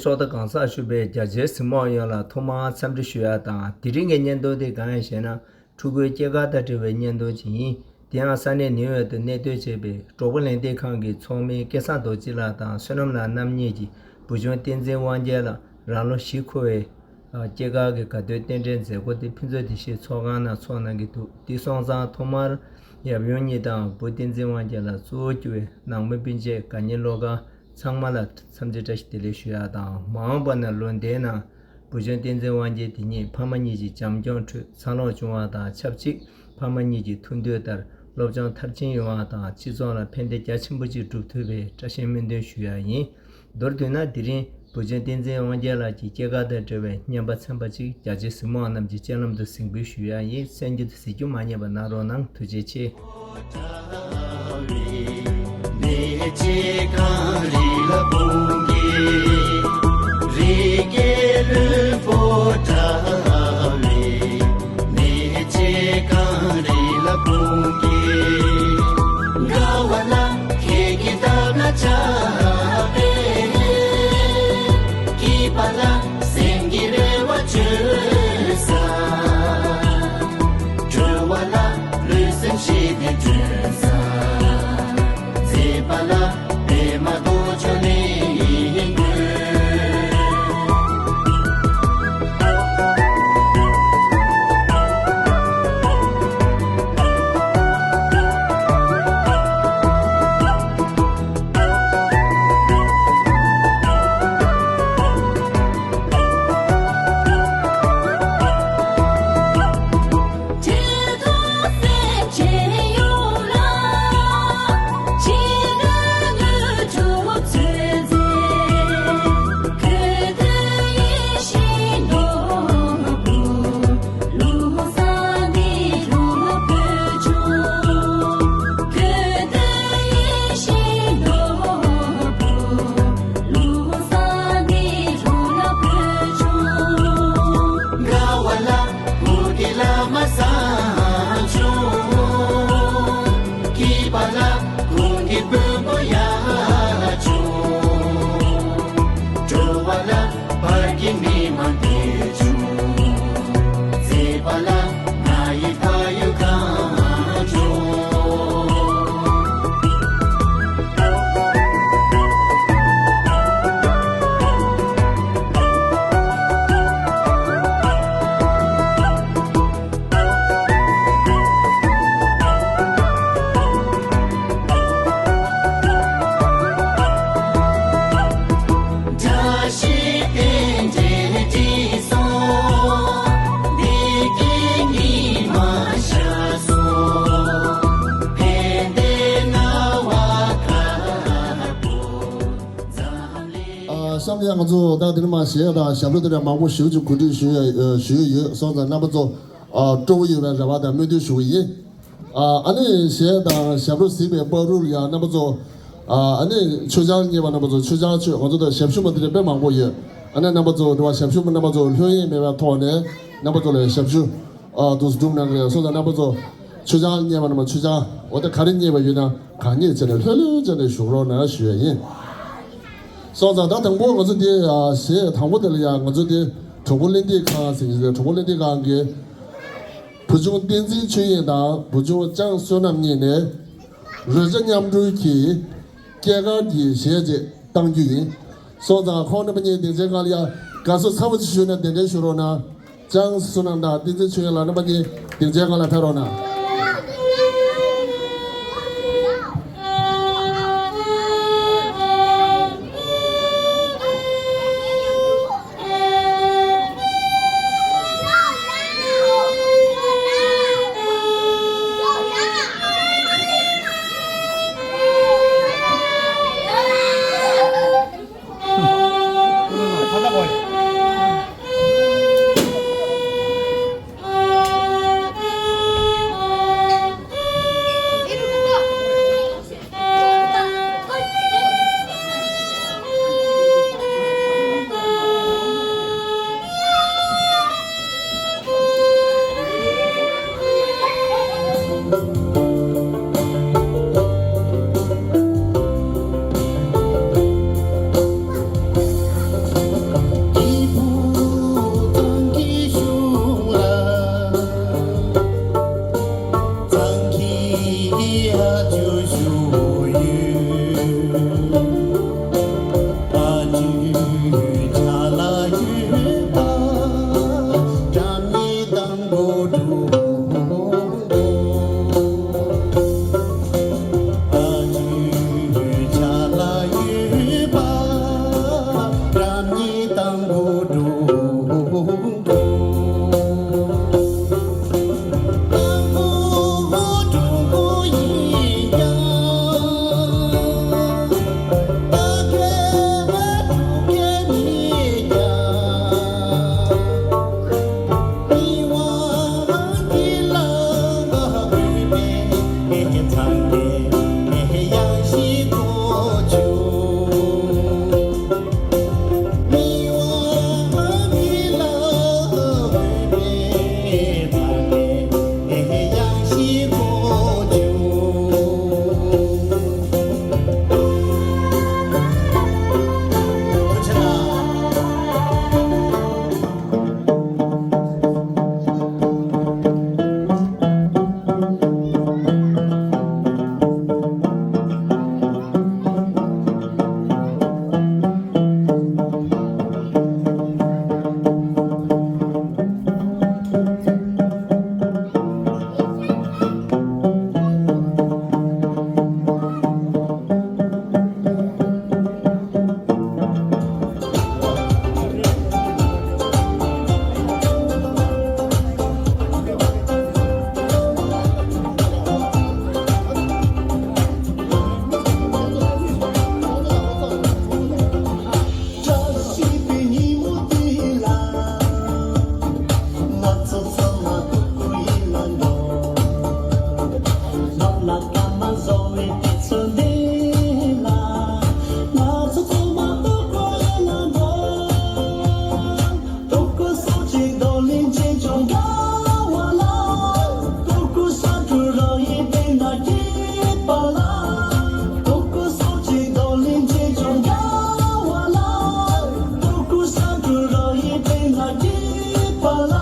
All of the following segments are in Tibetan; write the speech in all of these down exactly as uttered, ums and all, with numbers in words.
ཚོགས་གཙོ་གང་ཟག་ཞུ་བའི་རྒྱ་ཆེའི་གཟིགས་མོ་བ་ཡོངས་ལ་ཐོག་མར་འཚམས་འདྲི་ཞུ་ཡ་དང་། དེ་རིང་གི་བརྙན་ཐུང་དེ་གང་ཡིན་ཞེ་ན། ཕྲུ་གུའི་སྐྱེས་སྐར་དང་འབྲེལ་བའི་བརྙན་ཐུང་ཅིག་ཡིན། དེ་ཡང་ས་གནས་ནིའུ་ཡོག་ཏུ་གནས་སྡོད་བྱེད་པའི་གྲོགས་པོ་ལེན་བདེ་ཁང་གི་ཚོགས་མི་སྐལ་བཟང་རྡོ་རྗེ་ལགས་དང་བསོད་ནམས་ལགས་རྣམ་གཉིས་ཀྱིས་བུ་ཆུང་བསྟན་འཛིན་དབང་རྒྱལ་ལགས་རང་ལོ་བཞི་འཁོར་བའི་སྐྱེས་སྐར་གྱི་དགའ་སྟོན་རྟེན་འབྲེལ་མཛད་སྒོ་དེ་ཕུན་ཚོགས་བདེ་སྐྱིད་ཚོགས་ཁང་ནང་འཚོགས་གནང་གི་འདུག་དེ་སོང་ཙང་ཐོག་མར་ཡབ་ཡུམ་གཉིས་དང་བུ་བསྟན་འཛིན་དབང་རྒྱལ་ལགས་གཙོ་བོ་གྱུར་བའི་ནང་མི་སྤུན་མཆེད་དགའ་ཉེ་བློ་དགའ་ཚང་མ་ལ་འཚམས་འདྲི་བཀྲ་ཤིས་བདེ་ལེགས་ཞུ་ཡ་དང་། མ་འོངས་པ་ན་ལོ་འདིའི་ནང་བུ་ཆུང་བསྟན་འཛིན་དབང་རྒྱལ་དེ་ཉིད་ཕ་མ་གཉིས་ཀྱི་བྱམས་སྐྱོང་ཁྲོད་འཚར་ལོངས་བྱུང་བ་དང་ཆབས་ཅིག་ཕ་མ་གཉིས་ཀྱི་ཐུགས་འདུན་ལྟར་སློབ་སྦྱོང་མཐར་ཕྱིན་ཡོང་བ་དང་། སྤྱི་ཚོགས་ལ་ཕན་བདེ་རྒྱ་ཆེན་པོ་ཅིག་སྒྲུབ་ཐུབ་པའི་བཀྲ་ཤིས་སྨོན་འདུན་ཞུ་ཡ་ཡིན། མདོར་བསྡུས་ན་དེ་རིང་བུ་ཆུང་བསྟན་འཛིན་དབང་རྒྱལ་ལགས་ཀྱི་སྐྱེས་སྐར་དང་འབྲེལ་བའི་བརྙན་པར་ཚན་པ་གཅིག་རྒྱ་ཆེའི་གཟིགས་མོ་བ་རྣམས་ཀྱི་སྤྱན་ལམ་དུ་གཟིགས་འབུལ་ཞུ་ཡ་ཡིན། གསན་རྒྱུ་དང་གཟིགས་རྒྱུ་མ་བསྙེལ་བ་གནང་རོགས་གནང་། ཐུགས་རྗེ་ཆེ། ཨ། གཤམ་ལ་ང་ཚོ་ད་དེ་ནས་མར་གཞས་དང་ཞབས་བྲོ་དེ་འདྲ་མང་པོ་ཞེ་པོ་ཅིག་གོ་སྒྲིག་ཞུས་ཡོད། ཞུས་ཡོད། སོང་ཙང་རྣམ་པ་ཚོ། ཨ། སྤྲོ་བོ་ཡོད་པའི་རེ་བ་དང་སྨོན་འདུན་ཞུ་གི་ཡིན། ཨ། ཨ་ནི་གཞས་དང་ཞབས་བྲོ་གཟིགས་པའི་བར་དུ་ལ་ཡང་རྣམ་པ་ཚོ། ཨ། ཨ་ནི་མཆོད་ཆང་རྙེད་པ་རྣམ་པ་ཚོ་མཆོད་ཆང་མཆོད། ང་ཚོ་ད་ཞབས་ཞུ་མ་དེ་འདྲ་དཔེ་མང་པོ་ཡོད། ཨ་ནི་རྣམ་པ་ཚོ་དེ་བ་ཞབས་ཞུ་མ་རྣམ་པ་ཚོ་ལྷོད་གཡེང་མེད་པའི་ཐོག་ནས་རྣམ་པ་ཚོ་ལ་ཞབས་ཞུ། ཨ། དུ་སྒྲུབ་གནང་གི་རེད། སོང་ཙང་རྣམ་པ་ཚོ་མཆོད་ཆང་རྙེད་པ་རྣམས་མཆོད་ཆང་འོ་ད་ག་རེ་རྙེད་པ་ཡོད་ན་གང་རྙེད་བྱས་ནས་ལྷོད་ལྷོད་བྱས་ནས་བཞུགས་རོགས་གནང་ཞུ་ཡ་ཡིན། སོང་ཙང་ད་དང་པོ་ང་ཚོ་དེ་ཨ་གཞས་དང་པོ་དེ་ལ་ཡང་ང་ཚོ་དེ་གྲོགས་པོ་གླེང་སྟེགས་ཁང་ཟེར་གྱི་རེད། གྲོགས་པོ་གླེང་སྟེགས་ཁང་གི་བུ་ཆུང་བསྟན་འཛིན་ཆོས་དབྱིངས་དང་བུ་ཆུང་ལྕམ་བསོད་ནམས་གཉིས་ནས་རོལ་ཆ་མཉམ་འགྲོས་ཀྱིས་སྐྱེས་སྐར་གྱི་གཞས་ཅིག་བཏང་རྒྱུ་ཡིན། སོང་ཙང་ཁོང་རྣམ་པ་གཉིས་སྡིངས་ཆའི་སྒང་ལ་ཡ་དགའ་བསུ་ཚ་པོ་ཅིག་ཞུས་ནས་གདན་འདྲེན་ཞུ་རོགས་གནང་། ལྕམ་བསོད་ནམས་དང་བསྟན་འཛིན་ཆོས་དབྱིངས་ལགས་རྣམ་པ་གཉིས་སྡིངས་ཆའི་སྒང་ལ་ཕེབས་རོགས་གནང་། བཀྲ་ཤིས་པའི་ཉིན་མོ་འདི་ལ། ང་ཚོ་ཚང་མ་སྤྲོ་པོ་ཡིད་ལ་འགྲོ། ནོར་ལ་སྐར་མ་བཟོ་བའི་དུས་ཚོད་འདི་ལ། ང་ཚོ་ཚང་མ་སྤྲོ་པོ་ཡིད་ལ་འགྲོ། སྤྲོ་པོ་སོགས་ཀྱི་རྡོ་གླིང་ཆེ་ཆུང་དགའ་བ་ལ། སྤྲོ་པོ་ས་འཕྲོ་རོ་ཡི་སྟེང་ན་སྐྱིད་པ་ལ། སྤྲོ་པོ་སོགས་ཀྱི་རྡོ་གླིང་ཆེ་ཆུང་དགའ་བ་ལ། སྤྲོ་པོ་ས་འཕྲོ་རོ་ཡི་སྟེང་ན་སྐྱིད་པ་ལ།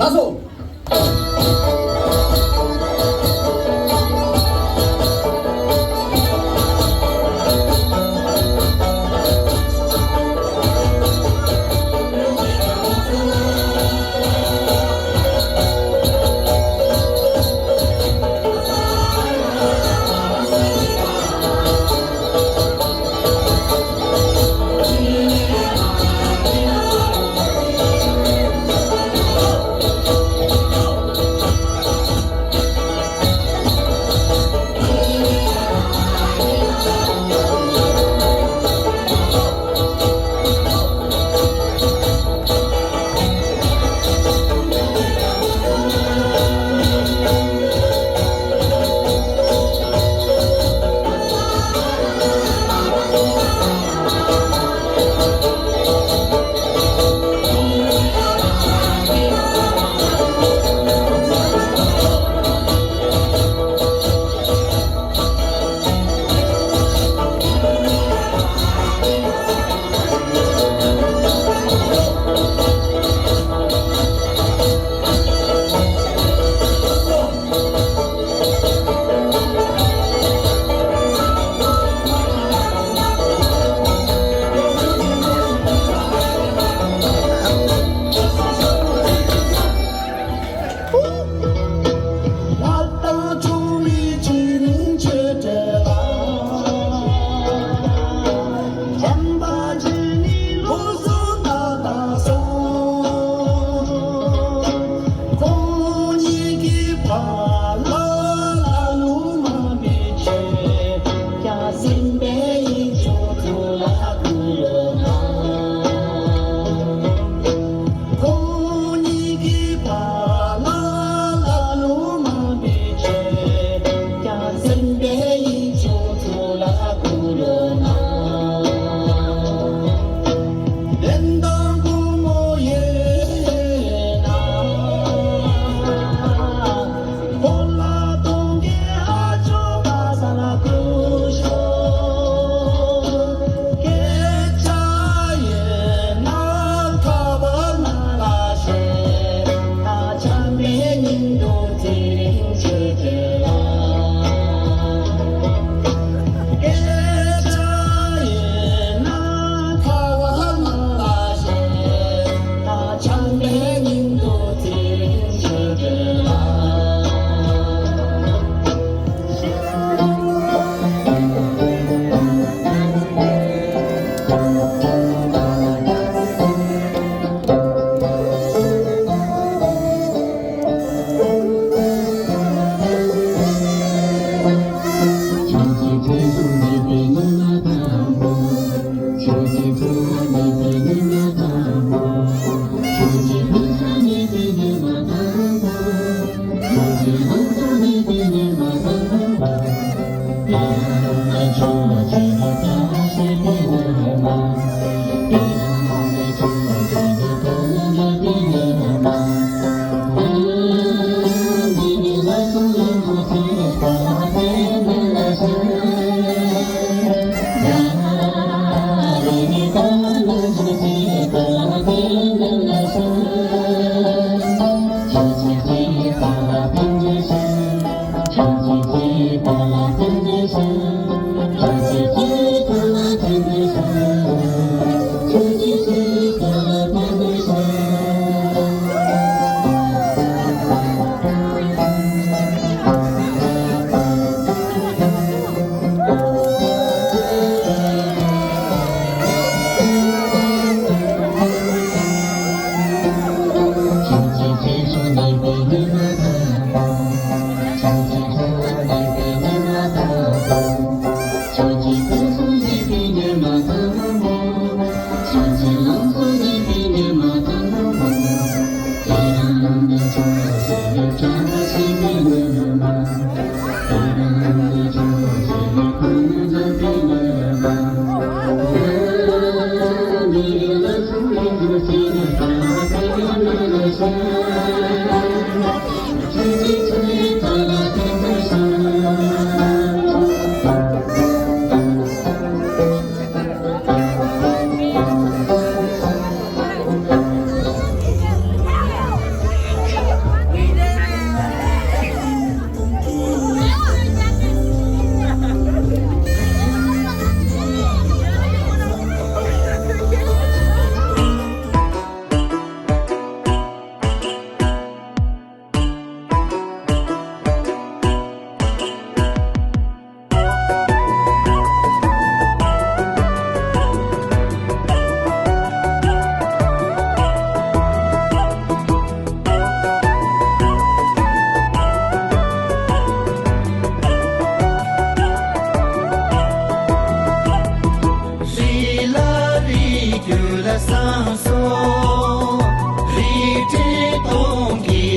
ཨ་སོ།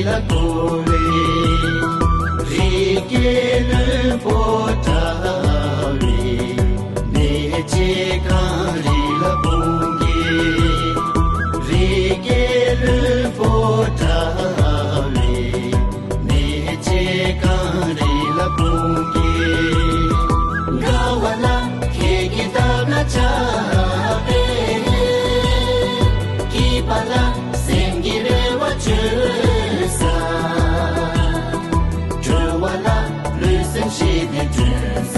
ལ་བསྐོར་བའི། རིགས་ཀྱི་བློན་པོ་འདྲ་བའི། གནས་བཅས་གངས་རི་ལ་སྤུངས་ཀྱི། རིགས་ཀྱི་བློན་པོ་འདྲ་བའི། གནས་བཅས་གངས་རི་ལ་སྤུངས་ཀྱི། དགའ་བ་ལ་ཁྱེད་ཀྱི་སྟབས་ལ་ཆགས་པས། སྐྱིད་པ་ལ་སེམས་ཀྱི་རེ་བ་བཅོལ་ས། སྤྲོ་བ་ལ་ལུས་སེམས་ཞི་བདེ་སྤྲོད་ས།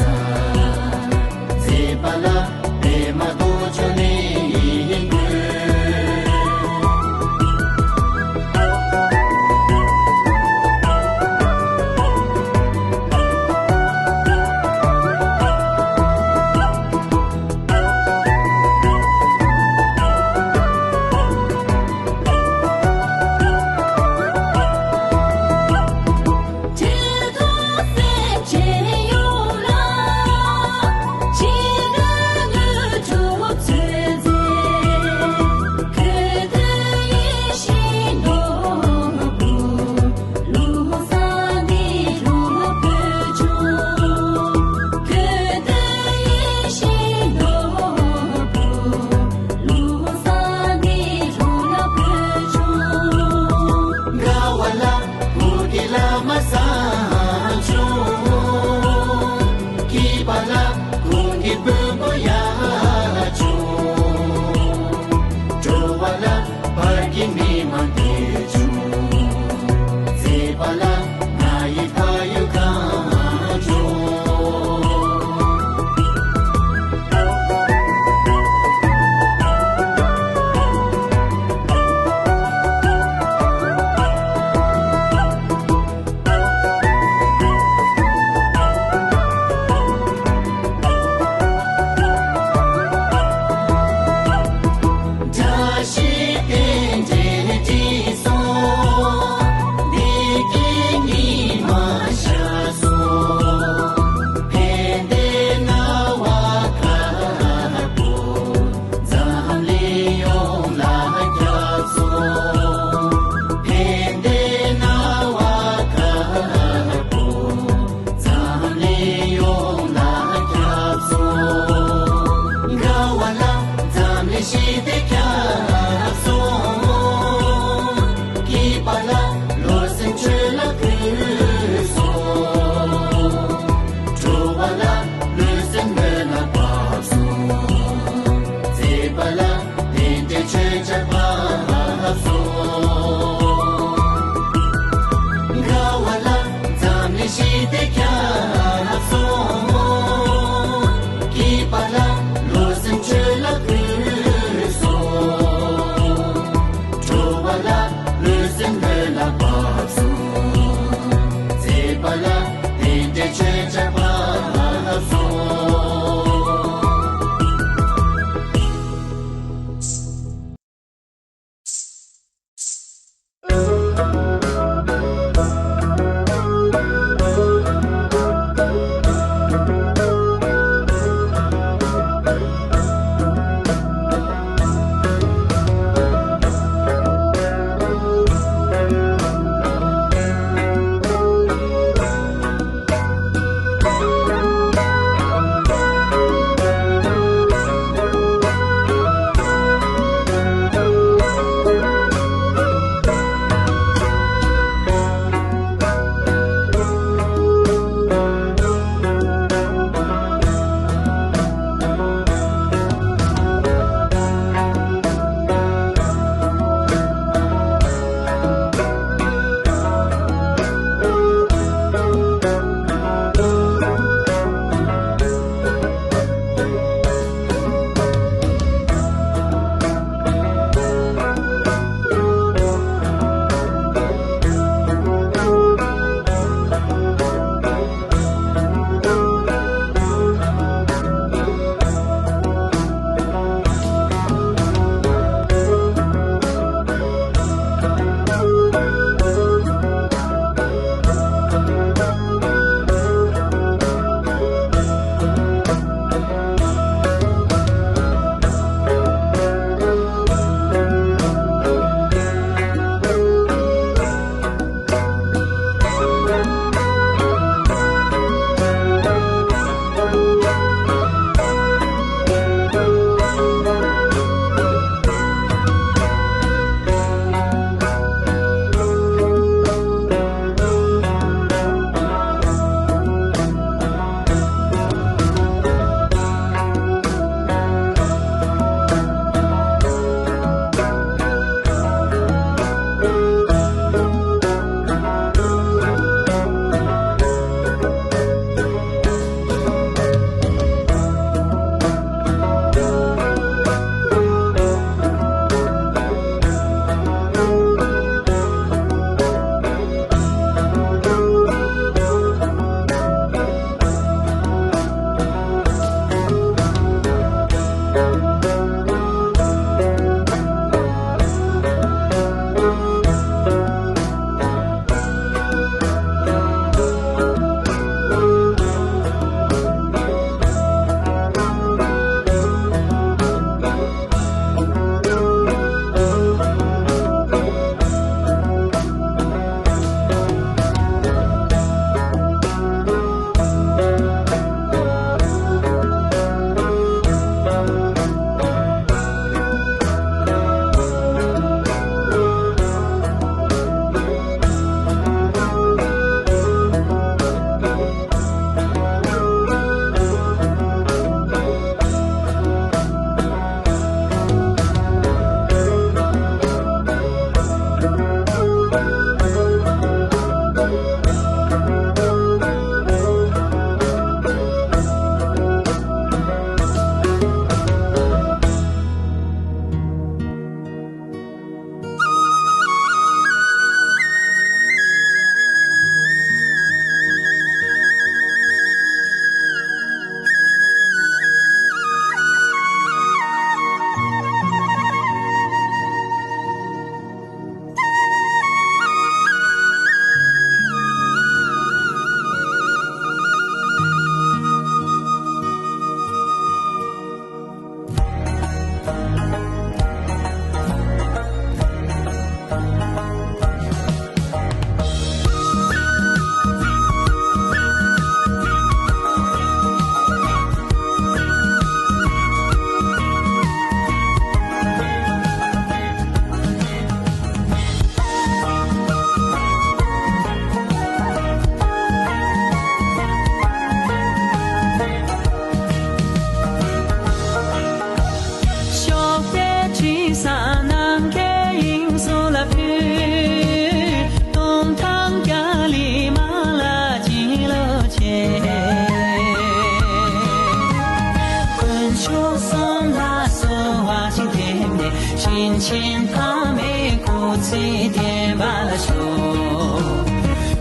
ཚེ་བརྟན་པ་ལ་ཤོག་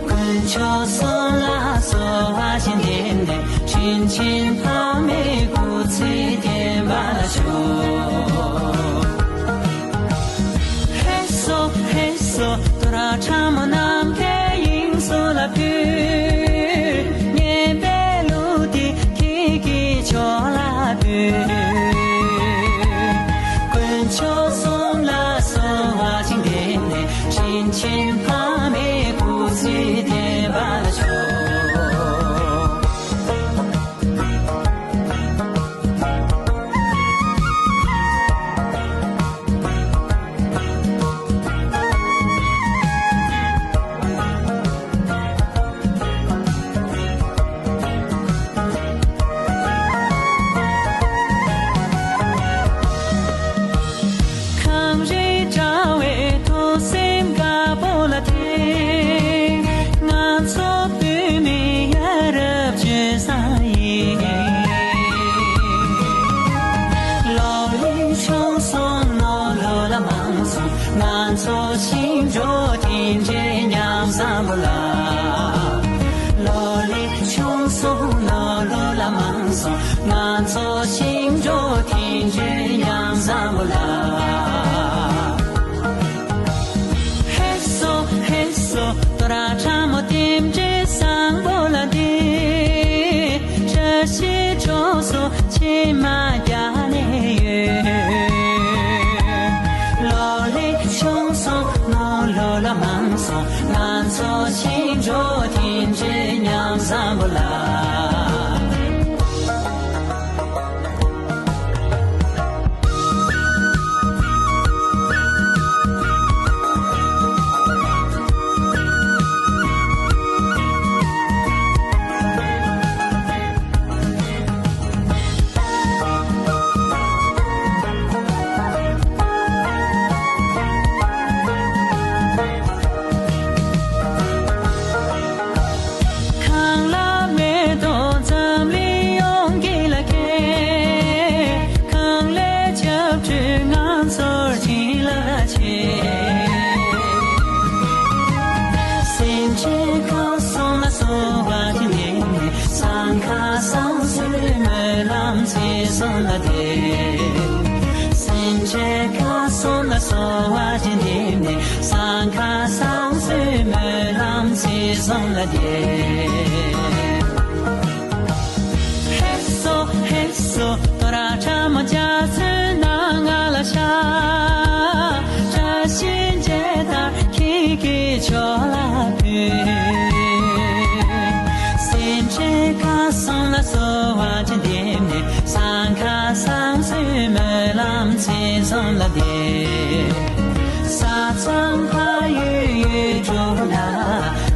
དཀོན་མཆོག་གསུམ་ལ་གསོལ་བ་ཞིག་འདེབས་ནས། དྲིན་ཆེན་ཕ་མའི་སྐུ་ཚེ་བརྟན་པ་ལ་ཤོག་ཧེ་སོ་ཧེ་སོ། དོ་ར་ཁྲ་མོ་ནམ་མཁའི་དབྱིངས་སུ་ལ་ཕུལ། སྙན་པའི་གླུ་འདི་ཁྱེད་ཀྱི་མཆོག་ལ་འབུལ། དཀོན་མཆོག་གསུམ་ལ་གསོལ་བ་ཞིག་འདེབས་ནས། དྲིན་ཆེན་ཕ་མའི་སྐུ་ཚེ་བརྟན་པར་ཤོག་གངས་རི་བཀྲ་བའི་ཐུགས་སེམས་དཀར་པོ་ལ་བརྟེན། ང་ཚོ་བོད་མི་ཡ་རབས་སྤྱོད་བཟང་ཡིན། ལོ་ལེགས་ཕྱུགས་གསུམ་ནོར་ལུག་ལ་མང་གསུམ། ང་ཚོ་ཞིང་འབྲོག་མཐུན་སྒྲིལ་མཉམ་བཟང་པོ་ལ། ལོ་ལེགས་ཕྱུགས་གསུམ་ནོར་ལུག་ལ་མང་གསུམ། ང་ཚོ་ཞིང་འབྲོག་མཐུན་སྒྲིལ་མཉམ་བཟང་པོ་ལ། ཧེ་སོ་ཧེ་སོ། དོ་ར་ཁྲ་མོ་རྟེན་འབྲེལ་བཟང་པོ་ལ་འདི། བཀྲ་ཤིས་གྲོགས་སུ་མཆི་མ་རྒྱ་ནས་ཡོད། ལོ་ལེགས་ཕྱུགས་གསུམ་ནོར་ལུག་ལ་མང་གསུམ། ང་ཚོ་ཞིང་འབྲོག་མཐུན་སྒྲིལ་མཉམ་བཟང་པོ་ལ། གང་ལ་མེ་ཏོག་འཛམ་གླིང་ཡོངས་ཀྱི་ལ་སྐྱེས། གང་ལས་ཆབ་འཕྲུལ་ང་ཚོར་བྱིན་རླབས་ཆེ། སེམས་ཅན་གང་གསུམ་ལ་གསོལ་བ་འདེབས་ནས། སང་ཁ་སང་སོའི་སྨོན་ལམ་ཚེ་གསུམ་ལ་འདེབས། སེམས་ཅན་གང་གསུམ་ལ་གསོལ་བ་འདེབས་ནས། སང་ཁ་སང་སོའི་སྨོན་ལམ་ཚེ་གསུམ་ལ་འདེབས། ཧེ་སོ་ཧེ་སོ། དོ་ར་ཁྲ་མོ་འཇའ་ཚོན་སྣ་ལྔ་ལ་ཤར། བཀྲ་ཤིས་འབྱེད་ལྟར་ཁྱེད་ཀྱི་མཆོག་ལ་འབུལ། སེམས་ཅན་གང་གསུམ་ལ་གསོལ་བ་འདེབས་ནས། སང་ཁ་སང་སོའི་སྨོན་ལམ་ཚེ་གསུམ་ལ་འདེབས། ས་མཚམས་ཕ་ཡུལ་ཡུལ་གྲུ་ན།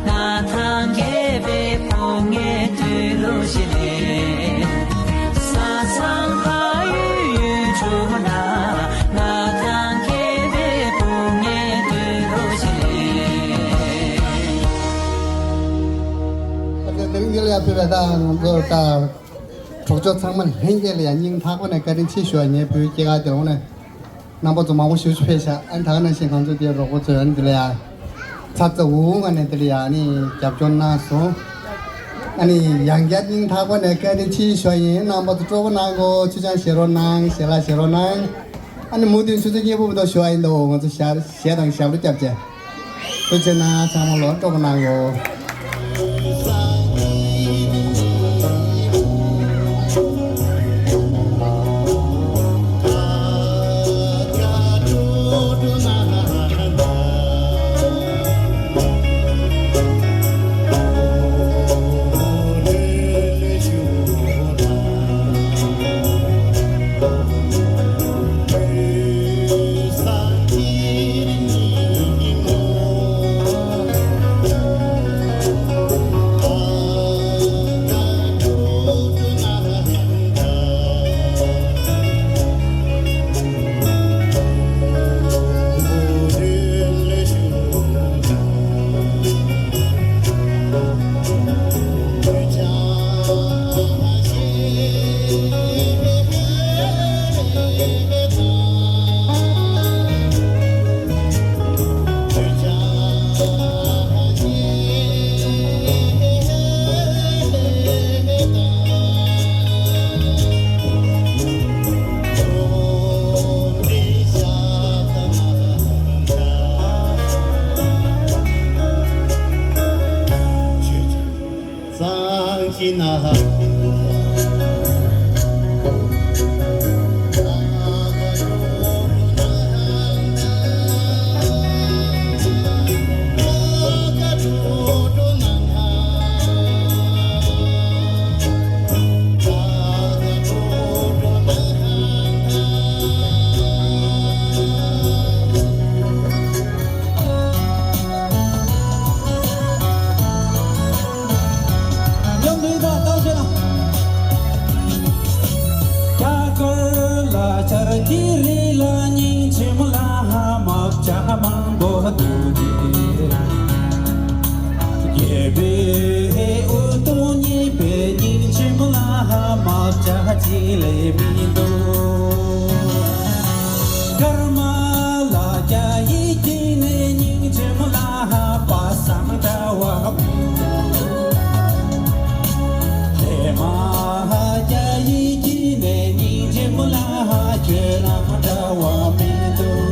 མངའ་ཐང་རྒྱས་པའི་བུ་ངའི་དུས་ལོ་ཞིག་ལས། ས་མཚམས་ཕ་ཡུལ་ཡུལ་གྲུ་ན། མངའ་ཐང་རྒྱས་པའི་བུ་ངའི་དུས་ལོ་ཞིག་ལས། ཨ་ཙི། དེ་རིང་འདི་ལ་ཡ་ཕེབས་པའི་ད་ང་ཚོ་ད་གྲོགས་མཆོག་ཚང་མ་ལྷན་རྒྱས་ལ་ཡ་སྙིང་ཐག་པ་ནས་བཀའ་དྲིན་ཆེ་ཞུ་བ། ངའི་བོད་སྐྱེས་སྐར་དེ་ལ་འོང་ནས། རྣམ་པ་ཚོ་མང་པོ་ཞེ་པོ་ཅིག་ཕེབས་ཤག་ཨ་ནི་ད་ག་ནང་བཞིན་ང་ཚོ་དེ་རོགས་པ་ཚོས་ཨ་ནི་དེ་ལ་ཡ་ཚ་ཚ་འུར་འུར་ངང་ནས་དེ་ལ་ཡ་ཨ་ནི་རྒྱབ་སྐྱོར་གནང་སོང་། ཨ་ནི་ཡང་བསྐྱར་སྙིང་ཐག་པ་ནས་བཀའ་དྲིན་ཆེ་ཞུ་བ་ཡིན། རྣམ་པ་ཚོ་སྤྲོ་པོ་གནང་གོ། ཆུ་ཆང་བཞེས་རོགས་གནང་། ཞལ་ལག་བཞེས་རོགས་གནང་། ཨ་ནི་མུ་མཐུད་ཆུ་ཚོད་གཉིས་པོ་བར་དུ་ཞུ་བ་ཡིན་དོ། ང་ཚོ་ཞལ་ཞལ་དང་ཞབས་བྲོ་བརྒྱབ་བྱས། ཐུགས་རྗེ་གནང་། ཚང་མ་ལོ་སྤྲོ་པོ་གནང་གོ། རྒྱ་གར་ལ་ཆར་གྱི་རི་ལ་སྙིང་རྗེ་མོ་ལ་ཧ་མ་བྱ་མང་པོ་འདུག་སྟེ། རྒྱལ་པོའི་འུ་ཐུག་ཉེས་པའི་སྙིང་རྗེ་མོ་ལ་ཧ་མ་བྱ་གཅིག་ལས་མི་འདུག་སྐར་མ་ལ་རྒྱ་ཡིས་བསྐྱིས་ནས་སྙིང་རྗེ་མོ་ལ་ཧ་པ་སངས་འདྲ་བ་མི་འདུག་ལྷས་མ་ཧ་རྒྱ་ཡིས་བསྐྱིས་ནས་སྙིང་རྗེ་མོ་ལ་ཧ་ཁྱོད་རང་འདྲ་བ་མི་འདུག་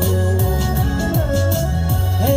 ཧེ།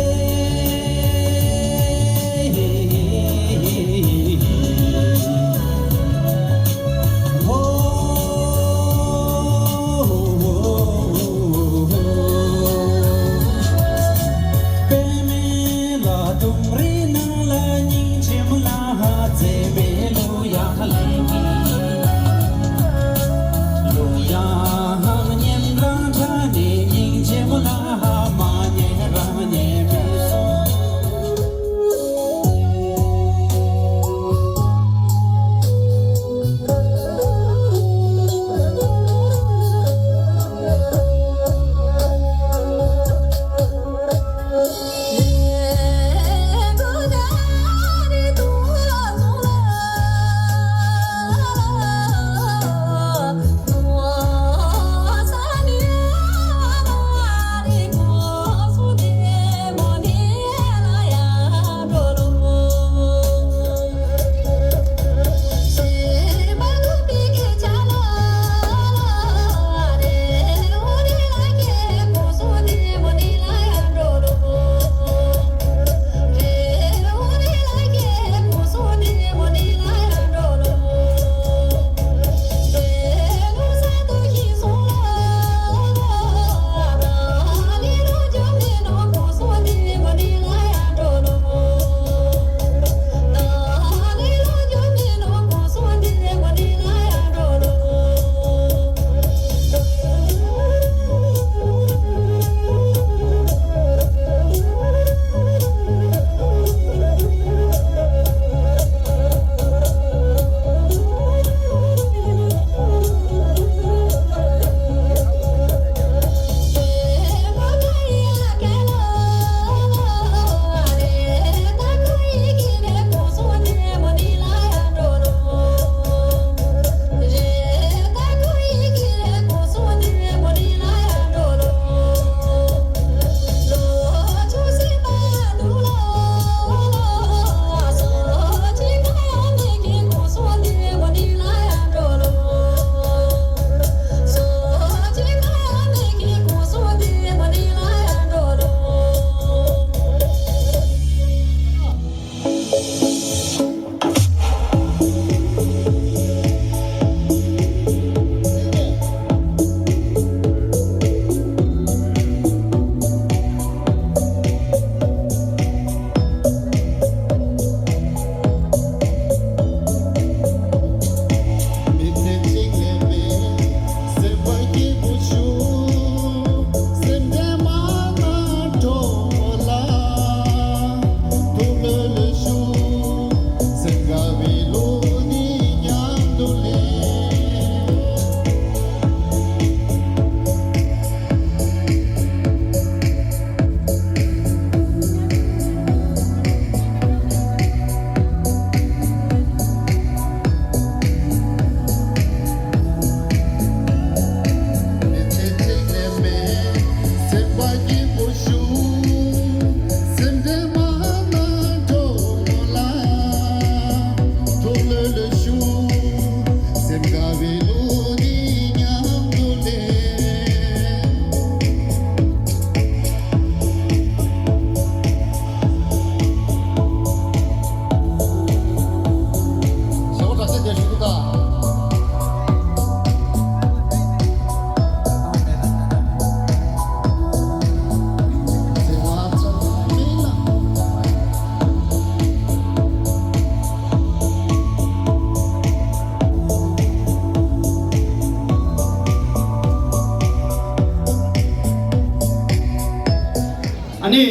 ནི་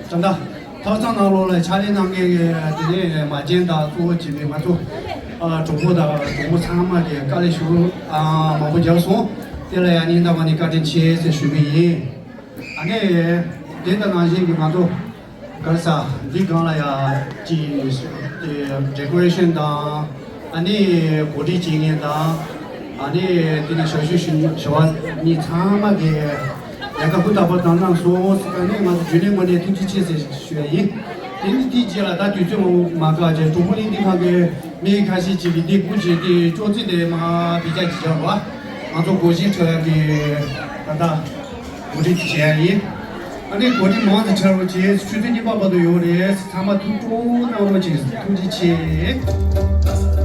ད་ལྟ་ཐོག་ཚང་ནང་ལོགས་ལ་ཕྱག་ལས་གནང་མཁན་གྱི་དེ་ནས་མ་བྱན་དང་གཙོ་བོ་བྱས་པའི་ང་ཚོ་གྲོགས་པོ་དང་གྲོགས་མོ་ཚང་མ་གི་དཀའ་ལས་ཞུ་མང་པོ་རྒྱབ་སོང་། དེ་ལ་ཡང་སྙིང་ཐག་པ་ནས་བཀའ་དྲིན་ཆེ་ཟེར་ཞུ་གི་ཡིན། ཨ་ནི་དེ་ལྟར་ནང་བཞིན་གྱི་ང་ཚོ་ག་རེ་ཟ་འདི་སྒང་ལ་ཡ་ཅིག་ཌེ་ཀོ་རེ་ཤན་དང་ཨ་ནི་གོ་སྒྲིག་བྱེད་མཁན་དང་ཨ་ནི་དེ་ནས་ཞབས་ཞུ་ཞུ་ཞུ་བ་མི་ཚང་མ་གི་ལས་ཀ་ཧུར་ཐག་པ་དང་གནང་སོང་ཟེར་ཨ་ནི་ང་ཚོ་རྒྱུན་ལས་ངོས་ནས་ཐུགས་རྗེ་ཆེ་ཟེར་ཞུ་ཡ་ཡིན། དེ་ནི་དེའི་རྗེས་ལ་ད་དུས་ཚོད་མང་པོ་མ་བཀག་བྱས་གྲོགས་པོ་གླིང་སྡེ་ཁང་གི་མི་ཁ་ཤས་ཅིག་གིས་འདི་སྒུག་བྱས་ཏེ་ཅོག་ཙེ་དེ་མ་བེད་སྤྱད་ཅིག་བྱ་བ། ང་ཚོ་སྒོར་གཞས་འཁྲབ་ཡག་གི་ད་ལྟ་གོ་སྒྲིག་བྱེད་ཡག་ཡིན། ཨ་ནི་གོ་སྒྲིག་མང་ཙམ་འཁྲབ་རོགས་བྱེད། ཆུ་ཚོད་གཉིས་པ་བར་དུ་ཡོད་རེད། ཚང་མ་ཐུགས་སྤྲོ་གནང་རོགས་བྱེད། ཐུགས་རྗེ་ཆེ།